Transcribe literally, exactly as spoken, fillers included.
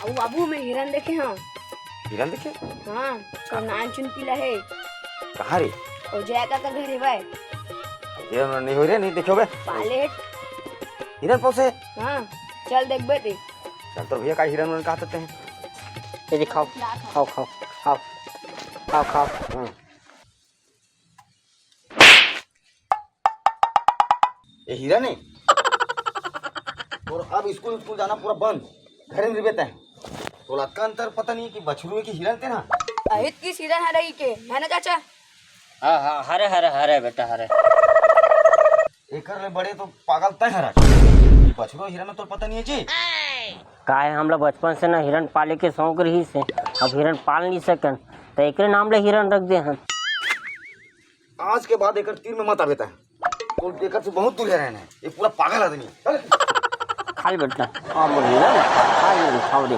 अउ बाबू, मैं हिरन देखे हंव। हिरन देखे? हाँ, तो नान चुन पीला हे। कहाँ रे? ओ जया काका घर हे भाई। ये नहीं हो रे, नहीं देखो बे। पाले। हिरन पोसे? हाँ, चल देखबे ते। चल तो भैया, का हिरन उरन कहा देते हैं? ये दिखाओ, खाओ, खाओ, खाओ, खाओ, खाओ। हाँ। ये हिरन हे। और अब स्कूल, स्कूल जाना पूरा बंद, घरे में रहिबे तैं। तोला अतका अंतर पता नहीं कि बछरू हे कि हिरन ते ना। अहित किस हिरन हरे के, है ना चाचा? हाँ, हाँ, हरे, हरे, हरे बेटा, हरे। एकर ले बड़े तो पागल तैं हरा। बछरू हिरन में तोर पता नहीं हे जी। काहे, हमला बचपन से ना हिरन पाले के शौक रहिस हे, अब हिरन पाल नहीं सकन, त एकरे नाम ले हिरन रख दे हन। आज के बाद एकर तीर में मत आबे तैं। तो एकर से बहुत दूर रहना हे। ये पूरा पागल आदमी हे। चल। खा ले बेटा, खा बोल ना, खा ले, खाओ रे,